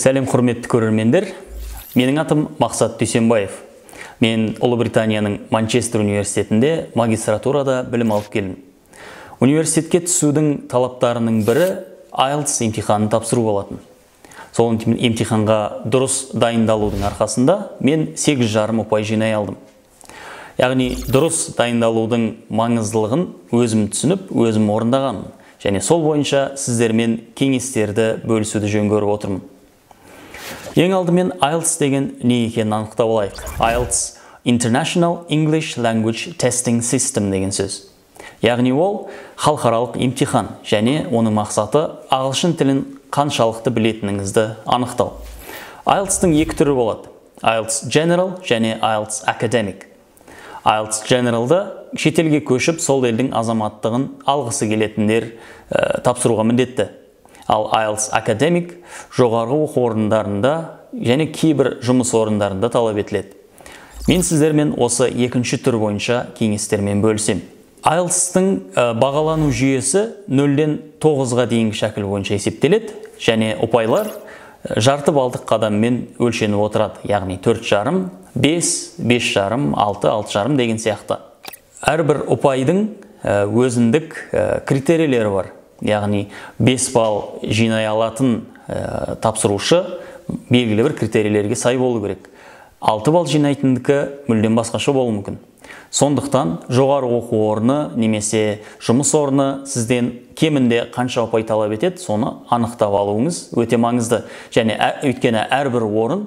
Сәлем, құрметті көрермендер. Менің атым Мақсат Дүйсенбаев. Мен Ұлыбританияның Манчестер университетінде магистратурада білім алып келдім. Университетке түсудің талаптарының бірі IELTS емтиханын тапсыру болатын. Сол емтиханға дұрыс дайындалудың арқасында мен 8,5 ұпай жинай алдым. Яғни дұрыс дайындалудың маңыздылығын өзім түсініп, өзім орындағанмын. Және сол бойынша сіздермен кеңестерді бөлісуді жөн көріп отырмын. Ең алдымен IELTS деген не екенін анықтап алайық. IELTS International English Language Testing System деген сөз. Яғни ол халықаралық емтихан және оның мақсаты ағылшын тілін қаншалықты білетініңізді анықтау. IELTS-тың екі түрі болады. IELTS General және IELTS Academic. IELTS General'да шетелге көшіп сол елдің азаматтығын алғысы келетіндер тапсыруға міндетті. Ал IELTS Academic жоғарғы оқу орындарында және кейбір жұмыс орындарында талап етіледі. Мен сіздермен осы екінші түр бойынша кеңестермен бөлісемін. IELTS-тың бағалану жүйесі 0-ден 9-ға дейінгі шәкіл бойынша есептеледі және ұпайлар жарты балдық қадаммен өлшеніп отырады. Яғни 4,5, 5, 5,5, 6, 6,5 деген сияқты. Әрбір ұпайдың өзіндік критерийлері бар. Яғни 5 балл жинай алатын тапсырушы белгілі бір критерийлерге сай болу керек. 6 балл жинайтындікі мүлдем басқаша болуы мүмкін. Сондықтан жоғары оқу орны немесе жұмыс орны сізден кемінде қанша ұпай талап етеді, соны анықтап алуыңыз өте маңызды. Және өйткені әрбір орын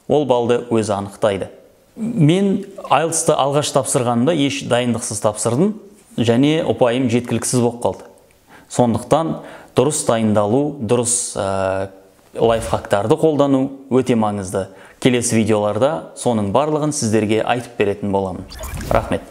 ол балды өзі анықтайды. Мен IELTS-ты алғаш тапсырғанымда еш дайындықсыз тапсырдым және ұпайым жеткіліксіз болып қалды. Сондықтан дұрыс дайындалу, дұрыс лайфхактарды қолдану өте маңызды. Келесі видеоларда соның барлығын сіздерге айтып беретін боламын. Рахмет.